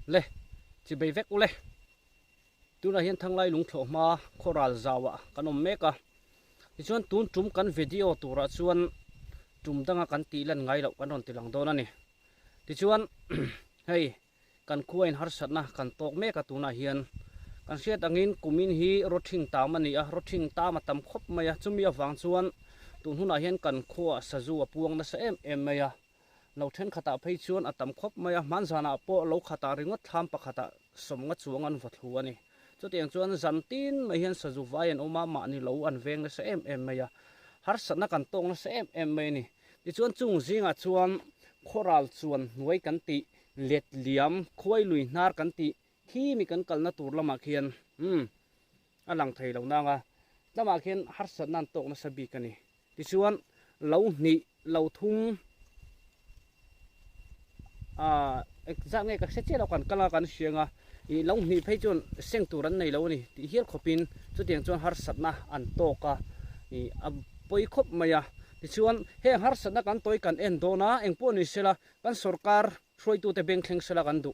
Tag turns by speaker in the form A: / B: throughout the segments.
A: Le, chibei vek ule. Tunah hian Thanglai lungthlawh hma khawral zauah kan awm mek a. Tichuan tun tum kan video turah chuan tum danga kan tih lan ngai loh kan rawn ti lang dawn a ni. Tichuan hei kan khua in harsatna kan tawk mek a tunah hian kan hriat angin kumin hi rawthing tam a ni a, rawthing tam a tam khawp mai a, chumi avang chuan tun hunah hian kan khuaah sazu a puang nasa em em mai a. Lo thenkhatah phei chuan a tam khawp mai a, hmanzanah pawh lo khatah ringawt thlam pakhatah sawmnga chuang an vaw thlu a ni. Chutiang chuan zan tin mai hian sazu vai an awm a, mahni lo an veng nasa em em mai a, harsatna kan tawk nasa em em mai a ni. Tichuan chung zingah chuan khawral chuan hnuai kan tih, let liam, khuai lui hnar kan tih khi mi kan kalna tur lamah khian umm a lang thei lo nang a, lamah khian harsatna an tawk nasa bik a ni. Tichuan, lo hnih, lo thum, ah engzat nge ka hre chiah lo, kan kal a kan hriang a, ih lo hnih phei chuan seng tur an nei lo a ni tih hial khawpin chutiang chuan harsatna an tawk a, ih a pawi khawp mai a. Tichuan, heng harsatna kan tawi kan en dawn a, engpawh ni sela kan sorkar hruaitute beng thleng sela kan duh.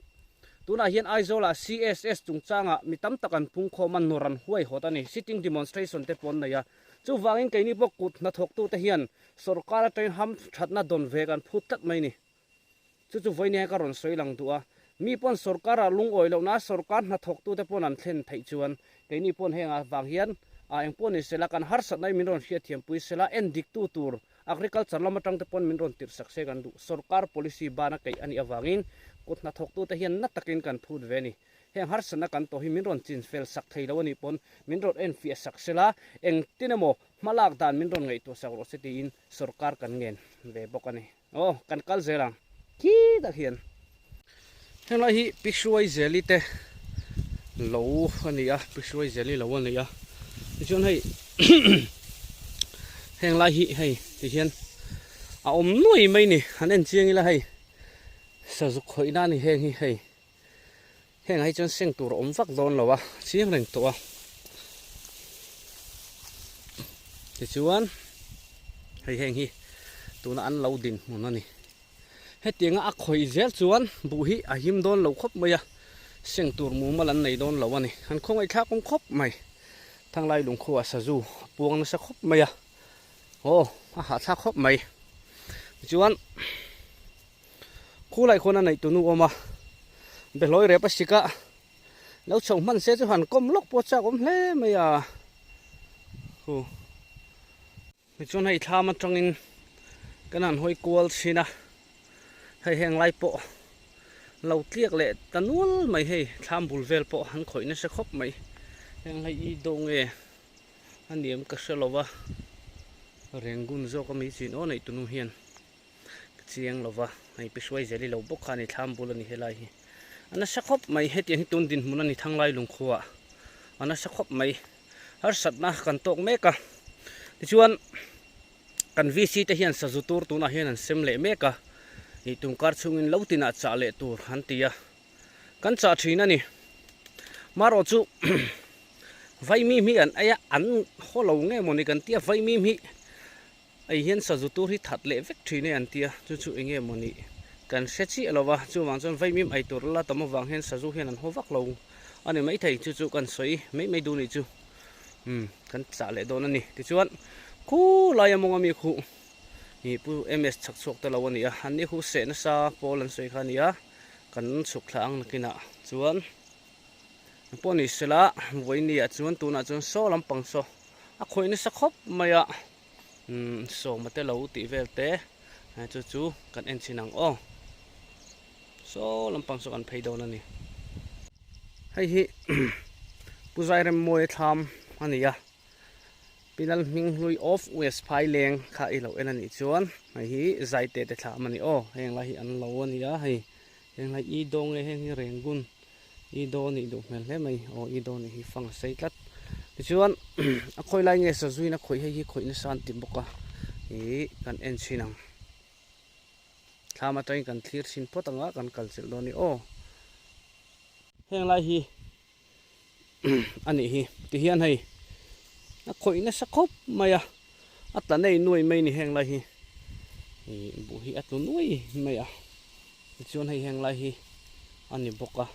A: Tunah hian Aizawlah CSS chungchangah mi tam tak an pungkhawm a, nawr an huaihawt a ni. Sitting demonstration te pawh an nei a. Chuvangin keini pawh kut hnathawktute hian sorkar atangin hamthatna dawn ve kan phut tlat mai ni. Chu chu vawinia ka rawn sawi lang duh a. Mi pawn sorkarah lungawi lohna sorkar hnathawktute pawn an thlen theih chuan keini pawn heng avang hian a engpawh ni sela kan harsatna hi min rawn hriatthiampui sela endiktu tur Agriculture lam atang te pawn min rawn tirh sak se kan duh. Sorkar policy bana keih a nih avangin kut hnathawktute hian na takin kan phut ve a ni. Heng harsatna kan tawh hi min rawn chin fel sak thei lo a nih pawn min rawn enfiah sak sela engtin emaw hmalak dan min rawn ngaihtuah sak rawh se tiin sorkar kan ngen ve bawk a ni. Aw, kan kal zel ang khitah khian. Henglai hi Pi Hruaizeli te lo a ni a, Pi Hruaizeli lo a ni a. Tichuan hei henglai hi hei ti hian a awm nuai mai ni, han en chiang ila hei sazuk khawih na a ni heng hi hei. Heng ah hi chuan seng tur a awm vak dawn lo a, chiang reng tawh a. Tichuan hei heng hi tuna an lo din hmun a ni. Hetianga a khawih zel chuan buh hi a him dawn lo khawp mai a, seng tur mumal an nei dawn lo a ni. An khawngaihthlak awm khawp mai. Thanglai lungkhuah sazu a puang nasa khawp mai a, aw a hahthlak khawp mai. Tichuan. Khulai khuan a neih tunu awm a, behlawi rep a sik a, lo chho hman se chu han kawm lawk pawh chak awm hle mai a, hu tichuan hei thlam atangin kan han hawi kual thin a, hei heng lai pawh lo tliak leh ta nual mai hei thlam bul vel pawh an khawih nasa khawp mai, heng lai i do nge a niam ka hre lo va, Rangoon zawk a mi chin aw neih tunu hian. Ka chiang lova, hei pi hruai zel i lo bawk kha a ni, thlam bul a ni helai hi. A nasa khawp mai, hetiang hi tun dinhmun a ni Thanglai lungkhuaah a nasa khawp mai, harsatna kan tawk mek a. Tichuan kan VC te hian sazu tur tunah hian an sem leh mek a, ih tumkar chhungin lo tinah chah leh tur an ti a, kan chah thin a ni. Marawh chu vaimim hi an ei a, an haw lo nge mawni kan tia vaimim hi. Hei hian sazu tur hi that leh vek thin e an tia, chu chu enge maw nih kan hre chiah lo va, chuvang chuan vaimim ei tur la tam avang hian sazu hian an haw vak lo a ni maithei, chu chu kan sawi mai mai duh nih chu umm kan chah leh dawn a ni. Tichuan khulai a mawng ami khuh ih pu MS chhak chhuak te lo a ni a, an ni khuh seh nasa pawl an sawi kha a ni a, kan chhuk thla ang nakinah chuan pawh ni sela vawinia chuan tunah chuan saw lampang saw a khawih nasa khawp mai a. Umm sawma te lo tih vel te chu chu kan en chhin ang aw saw lampang saw kan phei dawn a ni hei hi pu Zairemmawi thlam a ni a Pinal hming hlui of West Phaileng kha i lo en a nih chuan hei hi Zaite te thlam a ni aw heng lai hi an lo a ni a hei heng lai i dawng nge heng hi Rengun I daw nih duh hmel hle mai aw i daw nih hi fang a sei tlat tichuan a khawi lai nge sazuin a khawih hei hi khawih nasa an ti bawk a ih kan en chhin ang thlam atangin kan thlir chhin phawt ang a kan kal chilh dawn a ni aw heng lai hi a nih hi tihian hei a khawih nasa khawp mai a a tla nei nuai mai a ni heng lai hi ih buh hi a tlu nuai mai a tichuan hei heng lai hi. a ni bawk a.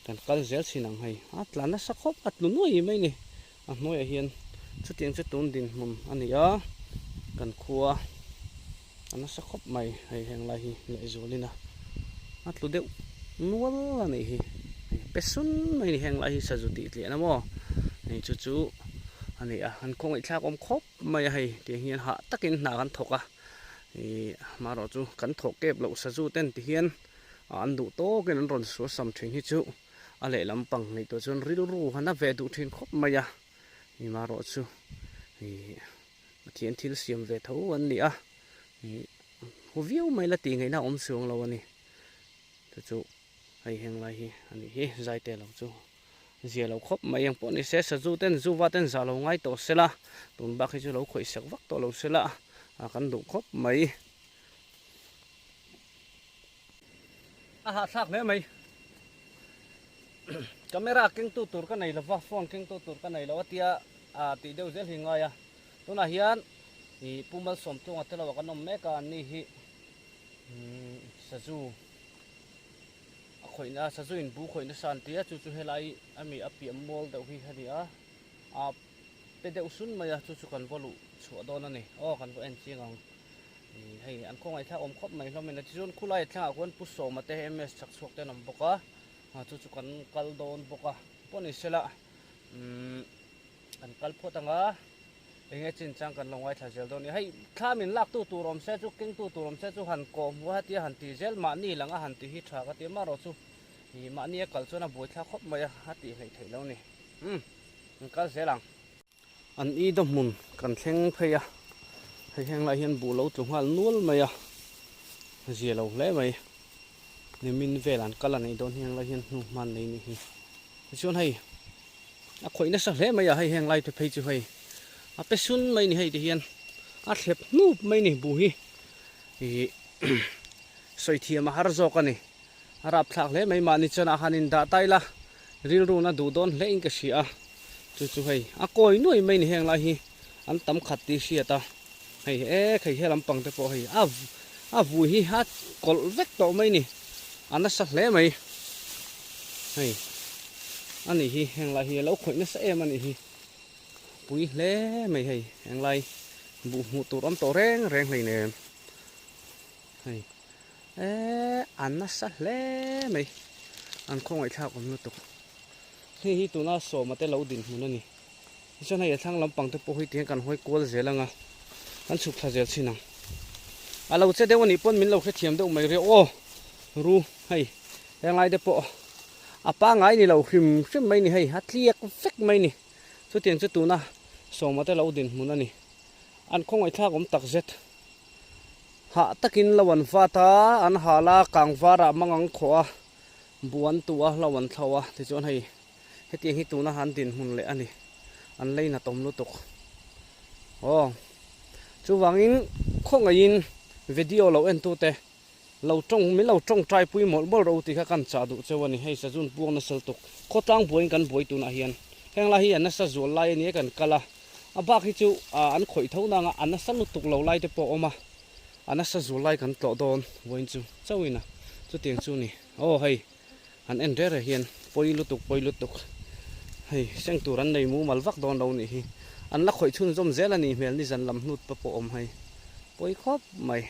A: Kan kal zel chin ang hei. A tla nasa khawp a tlu nuai mai ni. A hnuaiah hian chutiang chu tun dinhmun a ni a, kan khua a nasa khawp mai hei heng lai hi lehzualin a a tlu deuh nual a nih hi. Hei pe sun mai ni heng lai hi sazu tih tliah na maw hei chu chu a ni a, an khawngaihthlak awm khawp mai a hei tiang hian hah takin hna kan thawk a, ih amaherawh chu kan thawh kep loh sazu ten ti hian an duh tawkin an rawn suasam thin hi chu. A lehlam pang ngaihtuah chuan rilru han a ve duh thin khawp mai a, ni marawh chu ih Pathian thil siam ve tho an ni a, ih hu viau mai la tih ngaihna a awm chuang lo a ni. Chu chu hei heng lai hi a nih hi Zaite lo chu zia lo khawp mai ang pawh ni se sazu ten zuva ten zah lo ngai tawh se la, tun bak hi chu lo khawih sak vak tawh lo se la a kan duh khawp mai. A hahthlak hle mai. Camera kengtu tur ka nei lova, phone kengtu tur ka nei lo a tia a tih deuh zel hi ngai a. Tunah hian ih Pu Malsawmtluanga te lo ah kan awm mek a, anni hi sazu a khawihna sazu in bu khawih nasa an ti a, chu chu helai ami a piah mual deuh hi a ni a, a pe deuh sun mai a, chu chu kan va luh chhuah dawn a ni. Aw kan va en chiang ang. Hei an khawngaihthlak awm khawp mai hlawm in a tichuan khulai thlangah khuan Pu Sawma te MS chhak chhuak te an awm bawk a chu chu kan kal dawn bawk a pawh ni sela umm kan kal phawt ang a eng nge chinchang kan lo ngaithla zel dawn a ni hei thla min lak tu tur awm se chu keng tu tur awm se chu han kawh hmuh a hetia han ti zel mahni lang a han ti hi tha ka ti amaherawh chu ih mahni a kal chuan a buaithlak khawp mai a a tih hleih theih lo a ni umm kan kal zel ang. An i daw hmun kan thleng phei a, hei heng lai hian buh lo tlu nghal nual mai a, zia lo hle mai. Nimin vel an kal a neih dawn hi heng lai hian hnu hman nei nih hi. Tichuan hei a khawih nasa hle mai a, hei heng lai te phei chu hei a pe sun mai ni hei ti hian a thlep hnup mai ni buh hi ih sawi thiam a har zawk a ni. A rapthlak hle mai mahni chuan a han indah ta ila rilru na duh dawn hle in ka hria a, chu chu hei a kawi nuai mai ni heng lai hi an tam khat tih hriat a, hei ek hei he lampang te pawh hei a a vui hi a kawlh vek tawh mai ni a nasa hle mai hei a nih hi heng lai hi a lo khawih nasa em a nih hi pui hle mai hei heng lai buh hmuh tur awm tawh reng reng hleinem hei. Eee a nasa hle mai an khawngaihthlak awm lutuk hei hi tuna sawma te lo dinhmun a ni tichuan hei a thlang lampang te pawh hi tihian kan hawi kual zel ang a kan chhuk thla zel thin ang a lo che deuh a nih pawn min lo hrethiam deuh mai riau aw ru hei henglai te pawh a pangai ni lo hrim hrim mai ni hei a tliak vek mai ni chutiang chu tuna sawma te lo dinhmun a ni an khawngaihthlak awm takzet. Hah takin lo an vat a, an hal a, kang varah mang ang khawh a, bu an tuh a, hlo an thlo a, tichuan hei hetiang hi tuna an dinhmun leh a ni, an leinat awm lutuk. Aw, chuvangin khawngaihin video lo entute lo tawng min lo tawngtai pui mawlh mawlh rawh u tih kha kan chah duh cheu a ni, hei sazun puang nasa lutuk, khawtlang buaiin kan buai tunah hian heng lai hi a nasa zual lai a nia kan kal a. A bak hi chu an khawih tho nang a, a nasa lutuk lo lai te pawh a awm a, a nasa zul lai kan tlawh dawn vawiin chu chauhin a, chutiang chu ni. Aw hei han en reh reh hian pawi lutuk pawi lutuk hei seng tur an nei mumal vak dawn lo nih hi, an la khawih chhunzawm zel a nih hmel nizan lam hnut te pawh a awm hei pawi khawp mai.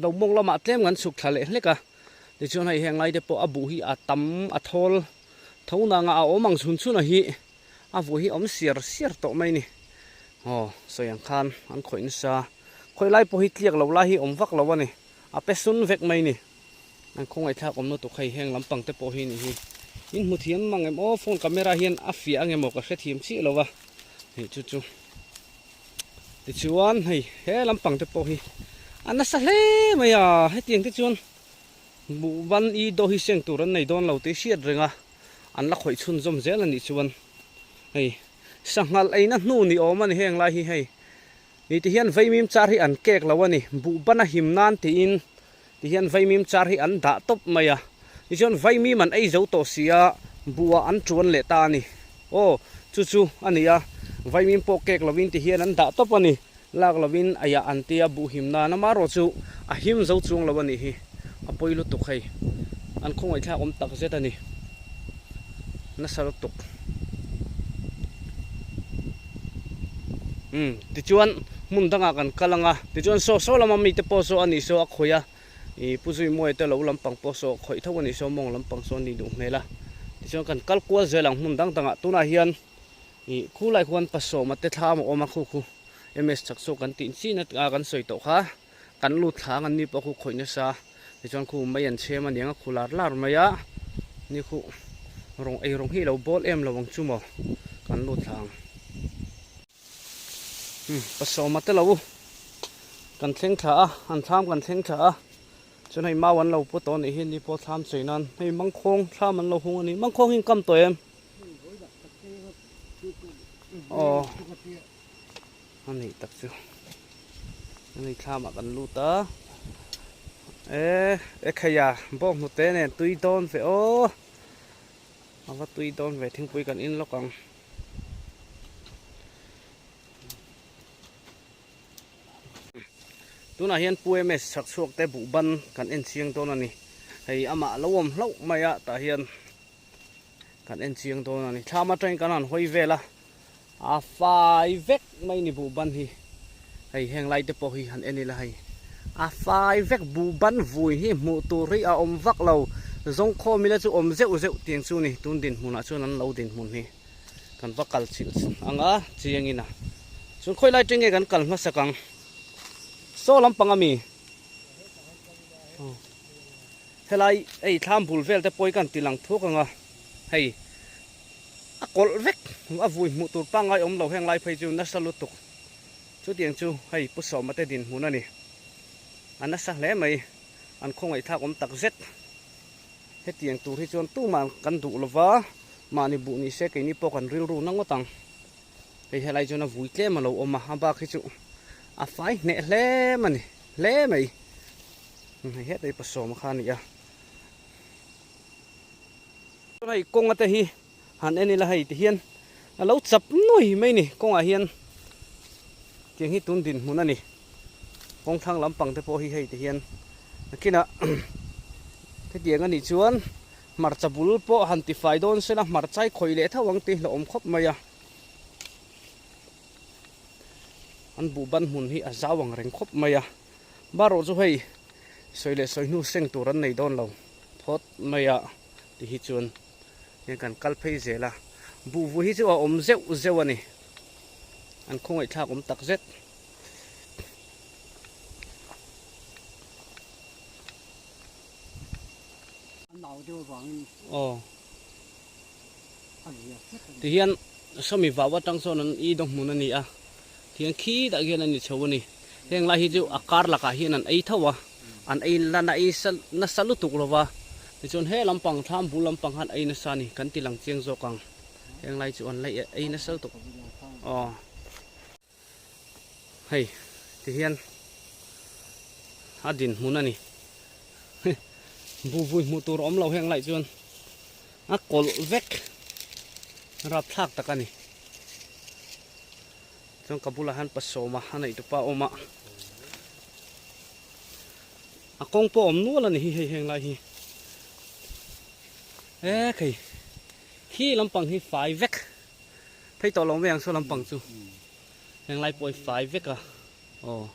A: Lo mawng lamah tlem kan chhuk thla leh hlek a, tichuan hei heng lai te pawh a buh hi a tam a thawl tho nang a, a awm ang chhun chhun a hi a vuah hi a awm siar siar tawh mai a ni. Aw sawi ang khan an khawih nasa, khawi lai pawh hi tliak lo lai hi awm vak lo a ni, a pe sun vek mai a ni. An khawngaihthlak awm lutuk hei heng lampang te pawh hi a nih hi. In hmu thiam mang em aw phone camera hian a fiah ang emaw ka hrethiam chiah lo va, hei chu chu. Tichuan hei he lampang te pawh hi a nasa hle mai a, hetiang te chuan buhban i daw hi seng tur an nei dawn lo tih hriat reng a, an la khawih chhunzawm zel a nih chuan hei sanghal eina hnu ni awm a ni heng lai hi hei ni ti hian vaimim char hi an kek lo a ni, buhban a him nan tiin ti hian vaimim char hi an dah tawp mai a, tichuan vaimim an ei zo tawh si a, buhah an tuan leh ta a ni. Aw, chu chu a ni a, vaimim pawh kek lovin ti hian an dah tawp a ni, lak lovin aiah an tia buh him nan amaherawh chu a him zo chuang lo a nih hi. A pawi lutuk hei. An khawngaihthlak awm tak zet a ni. Nasa lutuk. Umm tichuan hmun dangah kan kal ang a, tichuan saw saw lama mite pawh saw a nih saw a khawih a, ih Pu Zuimuaia te lo lampang pawh saw khawih tho a nih saw mawng lampang saw a nih duh hmel a. Tichuan kan kal kual zel ang hmun dang dangah tunah hian ih khulai khuan pasawma te thlam a awm a khu khu MS chak saw kan tih chin a kan sawi tawh kha. Kan lut thlang an ni pawh khu khawih nasa tichuan khu mei an chhem aniang a khu lar lar mai a ni khu rawng ei rawng hi ilo bawl em lo ang chu maw kan lut thlang umm pasawma te lo kan thleng thla a an thlam kan thleng thla a chuan hei mau an lo pu tawh anih hi ni pawh thlam chei nan hei mangkhawng thlam an lo hung a ni mangkhawng hi an kam tawh em aw. A nih tak chu ani thlamah kan lut a e e kheia bawk hnute nen tui dawn ve aw a va tui dawn ve thingpui kan in lawk ang. Tunah hian Pu MS chhak chhuak te buh ban kan en chiang dawn a ni hei amah lo awm hlauh mai a tah hian kan en chiang dawn a ni thlam atangin kan han hawi vel a. A fai vek mai ni buh ban hi hei heng lai te pawh hi han en ila hei a fai vek buh ban vui hi hmuh tur hi a awm vak lo zawngkhawm ila chu awm zeuh zeuh tiang chu ni tun dinhmunah chuan an lo dinhmun hi kan va kal chilh ang a chiang in a chuan khawi lai tenge kan kal hmasak ang saw lampang ami helai hei thlam bul vel te pawh hi kan ti lang thuk ang a hei. A kawlh vek, a vui hmuh tur pangngai awm lo heng lai phei chu nasa lutuk. Chutiang chu hei Pu Sawma te dinhmun a ni. A nasa hle mai, an khawngaihthlak awm tak zet. Hetiang tur hi chuan tumah kan duh lo va, mahni buh ni se keini pawh kan rilru na ngawt ang. Hei helai chuan a vui tlem a lo awm a, a bak hi chu a fai hneh hle a ni, hle mai. Hei hetah hi Pu Sawma kha a ni a. Hei kawnga te hi han en ila hei ti hian a lo chap nuai mai ni kawngah hian tiang hi tun dinhmun a ni kawng thlang lampang te pawh hi hei ti hian nakinah hetiang a nih chuan hmarcha bul pawh han ti fai dawn sela hmarcha i khawih leh tho ang tih hlauhawm khawp mai a an buh ban hmun hi a zau ang reng khawp mai a barawh chu hei sawi leh sawi hnu seng tur an nei dawn lo. Phawt mai a ti hi chuan hian kan kal phei zel a, buhvu hi chu a awm zeuh zeuh a ni, an khawngaihthlak awm tak zet. Aw ti hian sawmi vau atang sawn an i dawng hmun a ni a, tihian khitah khian a ni chho a ni, heng lai hi chu a kar lakah hian an ei tho a. An ei lan a ei nasa lutuk lo va, tichuan he lampang thlam bul lampang khan ei nasa a ni, kan ti lang chiang zawk ang. Heng lai chu an la ei nasa lutuk. Aw. Hei, tihian a dinhmun a ni. Buvui hmuh tur a awm lo heng lai chuan a kawlh vek rapthlak tak a ni. Chuan ka bulah hian pasawma a neih tupa a awm a, a kawng pawh a awm nual a ni hi hei heng lai hi e khei khi lampang hi fai vek phei tawh lo mai ang saw lampang chu heng lai pawh hi fai vek a aw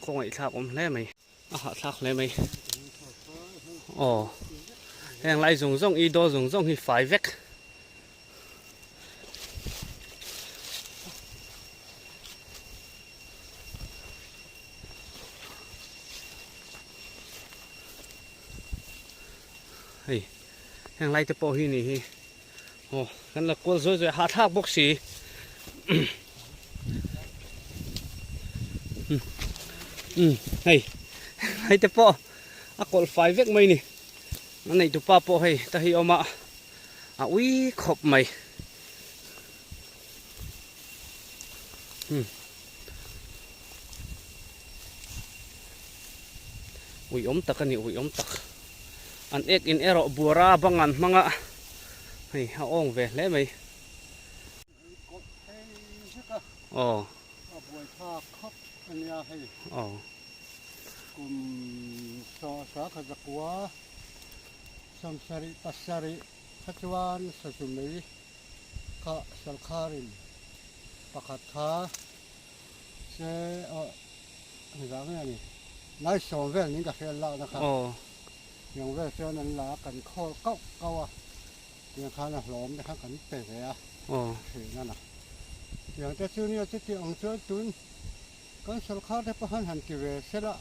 A: khawngaihthlak awm hle mai. A hahthlak hle mai. Aw. Heng lai zawng zawng i daw zawng zawng hi fai vek. Hei heng lai te pawh hi ni hi. Aw kan la kual zawi zawi hahthlak bawk si. Um hei hei te pawh a kawlh fai vek mai ni a neih tupa pawh hei ta hi awm a a ui khawp mai um ui awm tak a ni ui awm tak an ek in erawh buara bang an hmang a hei a awng ve hle mai. Aw.
B: A nia hei.
A: Aw.
B: Kum sawsakha zakua 77 kha chuan sazu mei kha sarkharin pakhat kha se aw engzah nge a ni nai sawm vel ning ka hriat lakna kha tiang vel chuan an la a kan khawl kauh kauh a tiang khan a hlawm te kha kan pe ve a thin a na tiang te chu nia chuti ang chuan tun kan sarkhar te pawh han han ti ve sela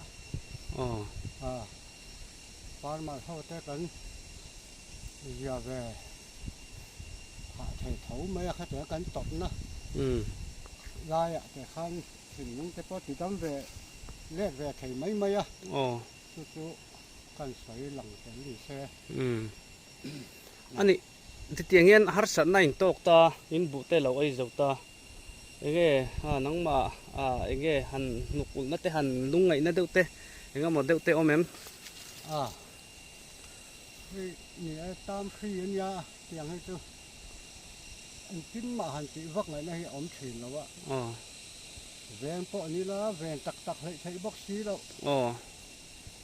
B: a farmer ho te kan zia ve. Phah thei tho mai a khatiang kan tawpna laiah te khan thinlung te pawh ti dam ve let ve thei mai mai a, chu chu kan sawi lang tel ni se.
A: A nih, titiang hian harsatna in tawk ta, in buh te lo ei zo ta, enge nangmah enge han hnuk ulhna te han lungngaihna deuh te engemaw deuh te awm em?
B: A. Hei ni e tam hri a nia tiang hi chu engtin mah han tih vak ngaihna hi a awm thin lo a, veng pawh ni la ven tak tak hleih theih bawk si loh.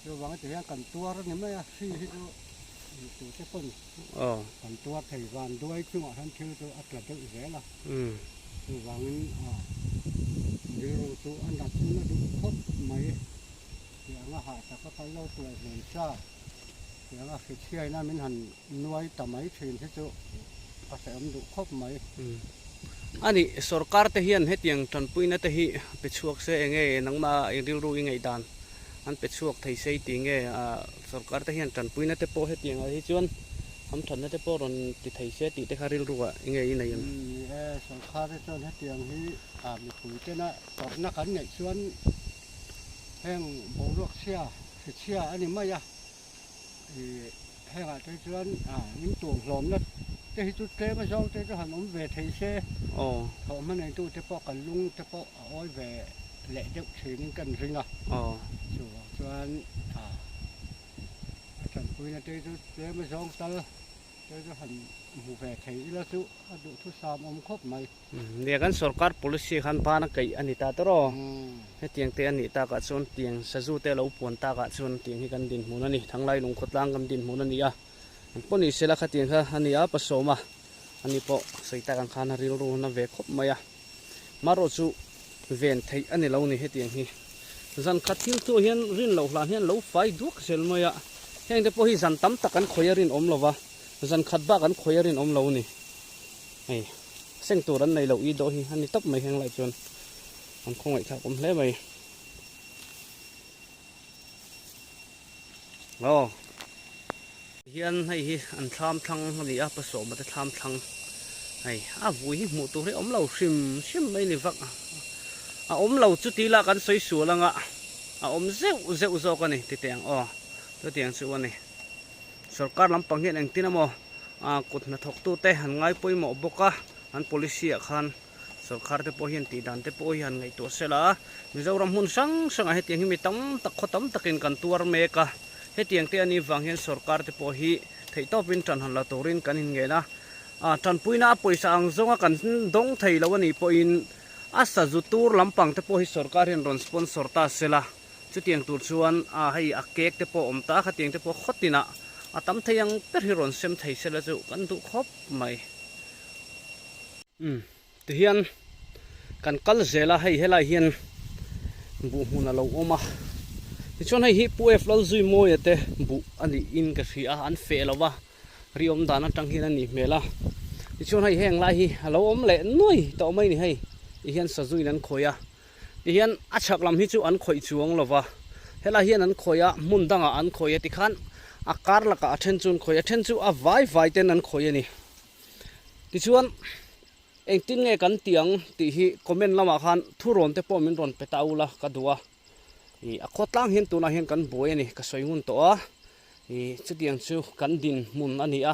B: Chuvang ti hian kan tuar a ni mai a, hri hi chu tute pawn kan tuar thei van duai chungah hian thil chu a tla deuh zel a, chuvangin rilru chu a nat na duh khawp mai. Tianga hah taka kal lo tuai hmun sa, tianga hrichhiaina min han nuai ta mai thin hi chu a hrehawm duh khawp mai.
A: A nih, sorkar te hian hetiang tanpuina te hi pe chhuak se enge nangmah i rilru i ngaihdan an pe chhuak thei se i ti nge? Sorkar te hian tanpuina te pawh hetiang ah hi chuan hamthatna te pawh rawn ti thei se tih te kha rilru ah enge i nei em?
B: Ni e, sorkar te chuan hetiang hi mipui tena tawrhna kan neih chuan Heng boruak chhia, hri chhia a ni mai a, ih hengah te chuan in tuam hlawmna te hi chu tlem a zawng te chu han awm ve thei se, thawhhma neitu te pawh kan lung te pawh a awi ve leh deuh thinin kan ring a, chuvang chuan a tanpuina te chu tlem a zawng tal te chu han hmu ve thei ila chu a duhthusam awm khawp mai.
A: Nia kan sorkar policy khan ban a kaih a ni ta tawrh aw. Hetiang te a nih takah chuan tiang sazu te a lo puan takah chuan tiang hi kan dinhmun a ni. Thanglai lungkhawtlang kan dinhmun a ni a. Engpawh ni sela khatiang kha a ni a pasawm a, ani pawh sawi tak ang khan a rilru na ve khawp mai a. Marawh chu ven theih a ni lo ni hetiang hi. Zan khat thil thuah hian rin loh hlan hian lo fai duak zel mai a. Heng te pawh hi zan tam tak an khawih a rinawm lo va, zan khat bak an khawih a rinawm lo a ni. Hei seng tur an nei lo i dawh hi a ni tawp mai heng lai chuan an khawngaih thlak awm hle mai. Aw hian hei hi an thlam thlang a ni a pasawma te thlam thlang hei a vui hi hmuh tur hi awm lo hrim hrim mai ni vak a awm lo chu tih lah kan sawi sual anga a awm zeuh zeuh zawk a ni titeh ang aw chutiang chu a ni sorkar lampang hian engtin emaw kut hnathawktute an ngai pawimawh bawk a, an policy ah khan sorkar te pawh hian tih dan te pawh hi han ngaihtuah sela a, Mizoram hmun hrang hrangah hetiang hi mi tam tak khaw tam takin kan tuar mek a, hetiang te anih vang hian sorkar te pawh hi theihtawpin tan han la turin kan inngen a, tanpuina a pawisa ang zawnga kan dawng thei lo anih pawhin a sazu tur lampang te pawh hi sorkar hian rawn sponsor ta sela. Chutiang tur chuan a hei a cake te pawh a awm ta a, khatiang te pawh khaw tinah a tam thei ang ber hi rawn sem thei sela chu kan duh khawp mai. Umm tihian kan kal zel a, hei helai hian buh hmun a lo awm a, tichuan hei hi Pu F Lalzuimawia te buh a niin ka hria a, an feh lo va, ri awm dan atang hian a nih hmel a, tichuan hei heng lai hi a lo awm leh nuai tawh mai ni hei, tihian sazuin an khawih a. Tihian a chhak lam hi chu an khawih chuang lo va, helai hian an khawih a, hmun dangah an khawih a tikhan a kar lakah a then chu an khawih a, then chu a vai vai ten an khawih a ni. Tichuan engtin nge kan tih ang tih hi comment lamah khan thurawn te pawh min rawn pe ta ula ka duh a, ih a khawtlang hian tunah hian kan buai a ni ka sawi ngun tawh a, ih chutiang chu kan dinhmun a ni a,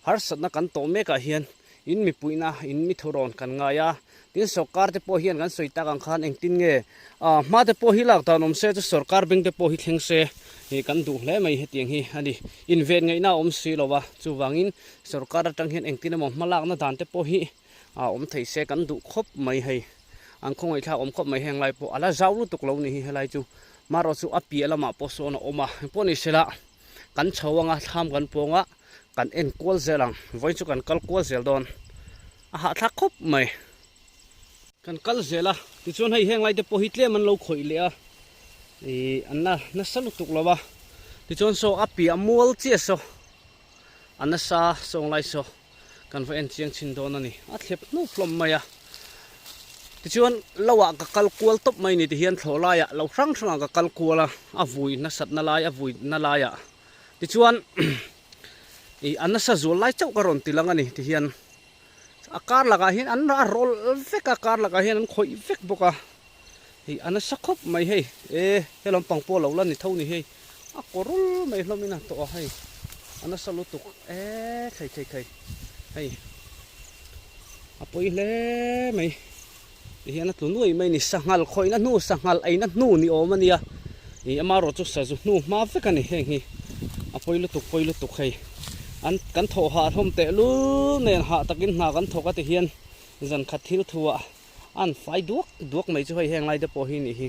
A: harsatna kan tawh mekah hian In mipuina, in mi thurawn kan ngai a, tin sorkar te pawh hian kan sawi tak ang khan engtin nge hma te pawh hi lak dan awm se chu sorkar beng te pawh hi thleng se ih kan duh hle mai hetiang hi a ni. Inven ngaihna a awm si lo a, chuvangin sorkar atang hian engtin emaw hma lakna dan te pawh hi a awm thei se kan duh khawp mai hei. An khawngaihthlak awm khawp mai heng lai pawh a la zau lutuk lo ni hi helai chu. Marawh chu a piah lamah pawh sawn a awm a, engpawh ni sela kan chho anga thlam kan pawng a, kan en kual zel ang. Vawiin chu kan kal kual zel dawn. A hahthlak khawp mai. Kan kal zel a, tichuan hei heng lai te pawh hi tlem an lo khawih leh a, ih an la nasa lutuk lo a, tichuan saw a piah mual chiah saw a nasa sawng lai saw kan va en chiang chhin dawn a ni, a thlep hnup hlawm mai a, tichuan lo ah ka kal kual tawp mai ni tihian thlawh laiah lo hrang hrangah ka kal kual a, a vui nasatna lai a vui na laiah tichuan ih a nasa zual lai chauh ka rawn ti lang a ni tihian. A kar lakah hian an a rawlh vek a, kar lakah hian an khawih vek bawk a, hei a nasa khawp mai hei, e he lampang pawh lo la ni tho ni hei, a kaw rul mai hlawm in a tawh a hei, a nasa lutuk e thei thei thei hei a pawi hle mai tihian a tlu nuai mai a ni, sanghal khawihna hnu sanghal eina hnu ni awm a nia, ih amaherawh chu sazu hnu hma vek a ni heng hi a pawi lutuk pawi lutuk hei an kan thawh hah hlawm teh lul nen hah takin hna kan thawk a ti hian zan khat thil thu ah an fai duak duak mai chu hei heng lai te pawh hi nih hi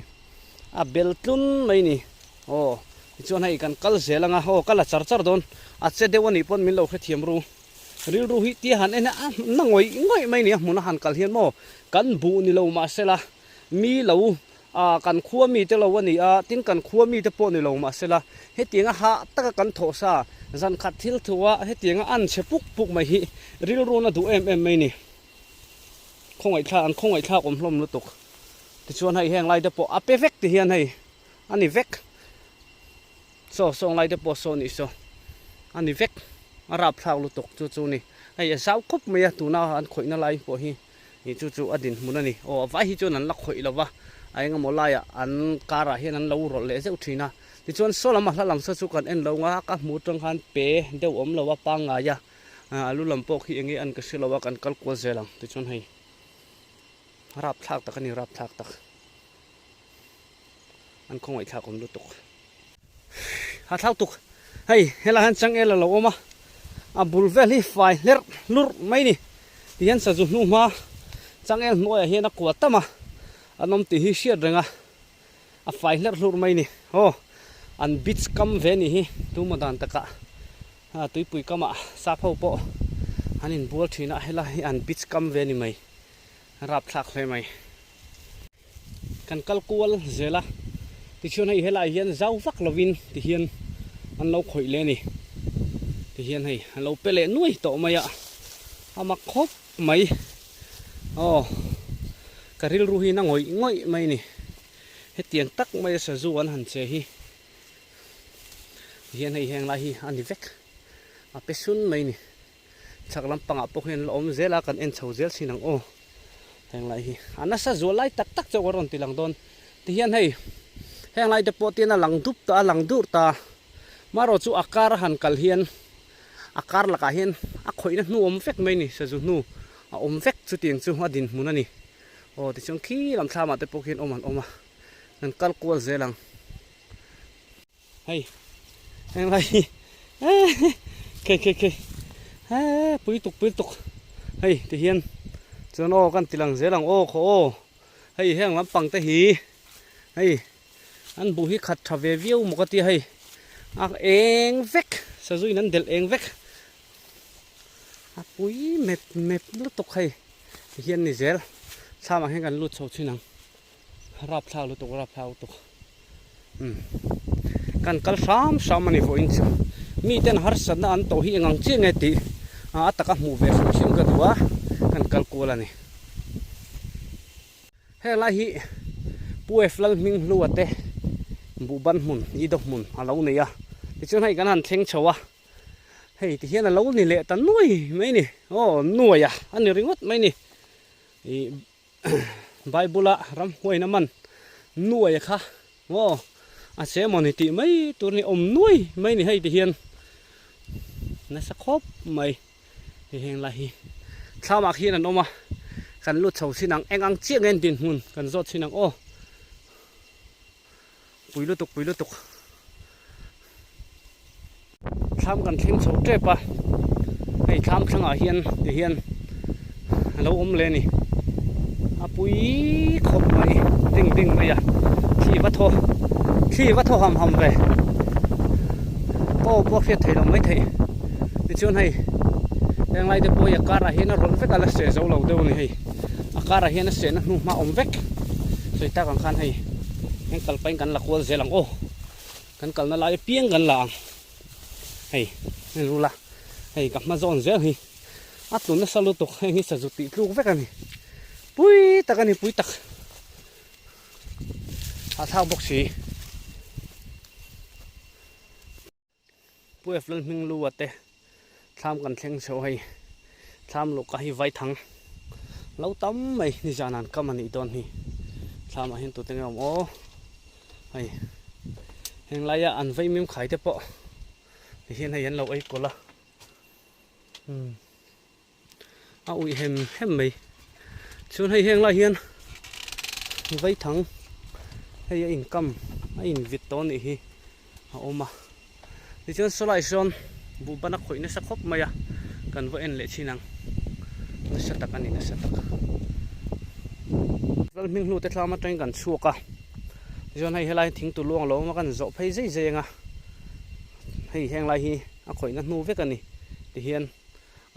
A: a bel tlun mai a ni aw tichuan hei kan kal zel anga aw ka la char char dawn a che deuh a nih pawn min lo hrethiam ru. Rilru hi tia han en a, a na ngawih ngawih mai nia hmun a han kal hian maw kan buh ni lo mahsela mi lo ah kan khua mi te lo a ni a, tin kan khua mi te pawh ni lo mahsela hetianga hah taka kan thawh sa zan khat thil thu a hetianga an chhe puk puk mai hi rilru na duh em em mai ni. Khawngaihthlak an khawngaihthlak awm hlawm lutuk tichuan hei heng lai te pawh a pe vek ti hian hei a ni vek. Saw sawng lai te pawh saw nih saw a ni vek a rapthlak lutuk chu chu ni hei a zau khawp mai a tuna an khawihna lai pawh hi ih chu chu a dinhmun a ni aw a vai hi chuan an la khawih lo va a engemaw laiah an car ah hian an lo rawlh leh zeuh thin a tichuan saw lam a hla lam saw chu kan en lo nga ka hmuh atang khan pe deuh awm lo a pangngai a a lu lam pawh khi enge an ka hre lo a kan kal kual zel ang tichuan hei rapthlak tak a ni rapthlak tak. An khawngaihthlak awm lutuk. A thlau tuk. Hei helai hian changel a lo awm a, a bul vel hi fai hlerh hlurh mai ni. Tihian sazu hnu hma changel hnuaiah hian a kua tam a, an awm tih hi hriat reng a, a fai hlerh hlurh mai ni. Aw, an beach kam ve ni hi tumaw dan takah tuipui kamah sap ho pawh an inbual thin a, helai hi an beach kam ve ni mai, rapthlak hle mai. Kan kal kual zel a, tichuan hei helaiah hian zau vak lovin tihian an lo khawih leh a ni. Tihian hei an lo pe leh nuai tawh mai a, a mak khawp mai. Aw, ka rilru hi na ngawih ngawih mai a ni. Hetiang tak maia sazu an han che hi tihian hei heng lai hi a ni vek, a pe sun mai a ni. Chhak lampangah pawh hian la awm zel a, kan en chho zel thin ang aw. Heng lai hi a nasa zual lai tak tak chauh a rawn ti lang dawn. Tihian hei heng lai te pawh tian a lang dup ta a lang dur ta. Marawh chu a kar a han kal hian a kar lakah hian a khawihna hnu awm vek mai ni, sazu hnu a awm vek chutiang chu a dinhmun a ni. Aw tichuan khi lam thlamah te pawh khian awm an awm a, kan kal kual zel ang. Hei heng lai hi khei khei khei he pui tuk pui tuk hei ti hian chuan aw kan ti lang zel ang aw khaw aw hei heng lampang te hi hei an buh hi khat tha ve viau maw ka tia hei a eng vek sazuin an delh eng vek a pui mep mep lutuk hei ti hian ni zel thlamah hian kan lut chho thin ang rapthlak lutuk rapthlak lutuk. Umm kan kal hram hram a ni vawiin chu miten harsatna an tawh hi eng ang chiah nge tih a taka hmuh ve hrim hrim ka duh a kan kal kual a ni. Heng lai hi Pu F Lalhming hlua te buhban hmun Idaw hmun a lo nei a tichuan hei kan han thleng chho a hei tihian a lo ni leh ta nuai mai ni aw nuai a a ni ringawt mai ni ih. Bible a ramhuaina man nuai kha aw a che maw ni tih mai tur ni awm nuai mai ni hei ti hian nasa khawp mai hei heng lai hi thlamah khian an awm a kan lut chho chin ang eng ang chiah nge an dinhmun kan zawt chin ang aw pui lutuk pui lutuk thlam kan thleng chho tep a hei thlam thlangah hian ti hian a lo awm leh a ni a. pui khawp mai ding ding mai a thli va thaw thli va thaw ham ham ve aw pawh hriat theih loh mai theih tichuan hei heng lai te pawh hi a karah hian a rawlh vek a la seh zo lo deuh a ni hei a karah hian a sehna hnu hma awm vek sawi tak ang khan hei heng kal pahin kan la kual zel ang aw kan kalna lai apiang kan la ang hei heng rula hei ka hma zawn zel hi. A tlu nasa lutuk heng hi sazu tih tluk vek a ni. Pui tak a ni pui tak. Hahthlak bawk si. Pu F Lalhming lu a te thlam kan thleng chho hei. Thlam luhka hi vaithang lo tam mai nizan an kam a nih dawn hi. Thlam ah hian tute nge awm aw. Hei heng laia an vaimim khai te pawh tihian hei an lo ei kawlh a. A uih hem hem mai chuan hei heng lai hian vaithang hei a inkam a invit tawh anih hi a awm a tichuan sawlai sawn buhban a khawih nasa khawp mai a kan va en leh chin ang nasa tak a ni nasa tak lalhming hnu te thlam atangin kan chhuak a tichuan hei helai thing tuluang a lo awm a kan zawh phei zai zai ang a hei heng lai hi. A khawihna hnu vek a ni tihian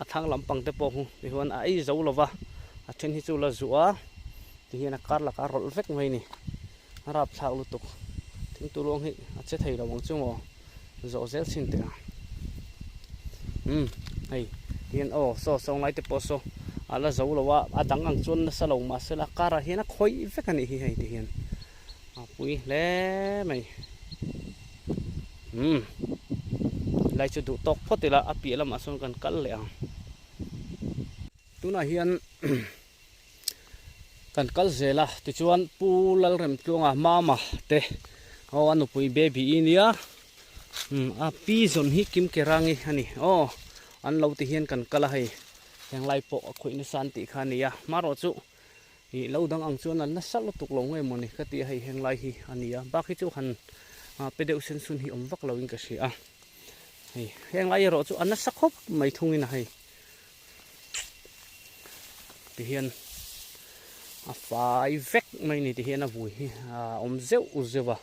A: a thlang lampang te pawh hu tichuan a ei zo lova a then hi chu la zuah a tihian a kar lakah a rawlh vek mai a ni a rapthlak lutuk thing tu luang hi a che thei lo ang chu maw zawh zel chhin teh ang umm hei tihian aw saw saw ngai te pawh saw a la zo lo a a dang ang chuan nasa lo mahse a karah hian a khawih vek a nih hi hei tihian. A pui hle mai umm lai chu duh tawk phawt ila a piah lamah sawn kan kal leh ang tunah hian kan kal zel a tichuan pu Lalremtluanga mama te aw a nupui baby i nia umm a pi zawn hi kim ke rangi a ni aw an lo ti hian kan kal a hei henglai pawh a khawih nasa an tih kha a ni a hmarawh chu. Ih lo dang ang chuan a nasa lutuk lo nge mawni ka ti a hei heng lai hi a ni a bak hi chu han pe deuh sen sun hi awm vak lo in ka hria a hei heng lai erawh chu a nasa khawp mai thung in a hei ti hian a fai vek mai ni ti hian a vui hi a awm zeuh zeuh a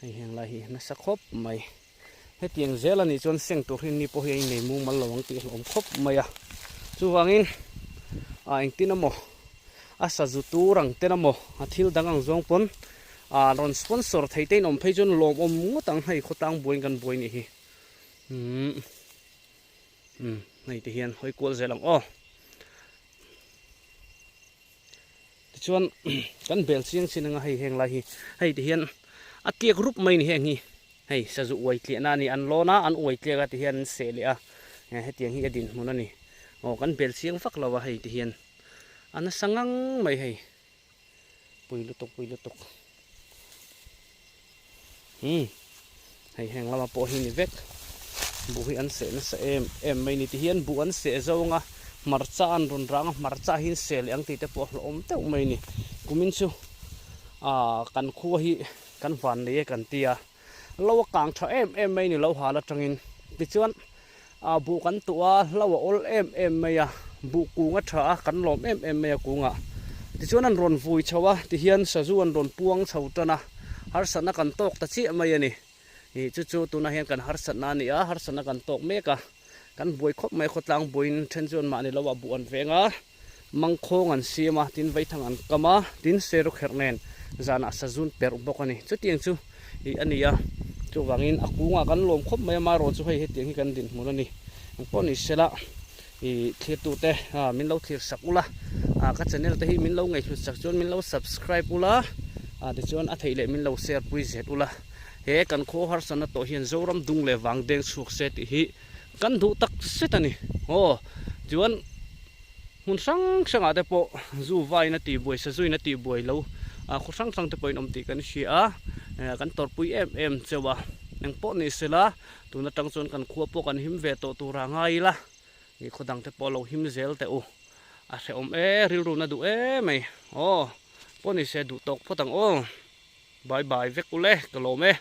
A: hei heng lai hi nasa khawp mai hetiang zel a nih chuan seng tur hi ni pawh hi a innei mumal lo ang tih a hlawm khawp mai a chuvangin ah engtin emaw a sazu tur ang ten emaw a thil dang ang zawng pawn ah rawn sponsor thei te in awm phei chuan lawmawm ngawt ang hei khawtlang buaiin kan buai nih hi umm umm hei te hian hawi kual zel ang aw. Tichuan kan bel chiang chin anga hei heng lai hi hei ti hian a tliak rup mai ni heng hi hei sazu uai tliahna a ni an lawn a an uai tliak a ti hian an seh leh a hetiang hi a dinhmun a ni aw kan bel chiang vak lo a hei ti hian a nasa ngang mai hei pui lutuk pui lutuk umm hei heng lama pawh hi ni vek buh hi an seh nasa em em mai ni ti hian buh an seh zawng a hmarcha an rawn rang a hmarcha hi an seh leh ang tih te pawh a hlauhawm deuh mai a ni kumin chu ah kan khua hi kan van nei e kan ti a lo a kang tha em em mai a ni lo hal atangin tichuan ah buh kan tuah a hlo a awl em em mai a buh kung a tha a kan lawm em em mai a kungah tichuan an rawn vui chho a tihian sazu an rawn puang chho tan a harsatna kan tawk ta chiah mai a ni ih chu chu tunah hian kan harsatna a ni a harsatna kan tawk mek a kan buai khawp mai khawtlang buaiin then chuan mahni lo ah buh an veng a mangkhawng an siam a tin vaithang an kam a tin seru kherh nen zanah sazun perh bawk a ni chutiang chu ih a ni a chuvangin a kungah kan lawm khawp mai a marawh chu hei hetiang hi kan dinhmun a ni engpawh ni sela ih thlirtute ah min lo thlir sak ula ah ka channel te hi min lo ngaihhlut sak chuan min lo subscribe ula ah tichuan a theih leh min lo share pui zet ula he kan khaw harsatna tawh hian Zoram dung leh vang deng chhuak se tih hi kan duh tak zet a ni aw chuan. Hmun hrang hrangah te pawh zu vain a tihbuai sazuin a tihbuai lo ah khaw hrang hrang te pawhin awm tih kan hria a, eh kan tawrhpui em em cheu a, eng pawh ni sela tun atang chuan kan khua pawh kan him ve tawh tur a ngai ila ih khaw dang te pawh lo him zel teh u, a hrehawm e rilru na duh em mai aw pawh ni se duh tawk phawt ang aw bye bye vek ule ka lawm e.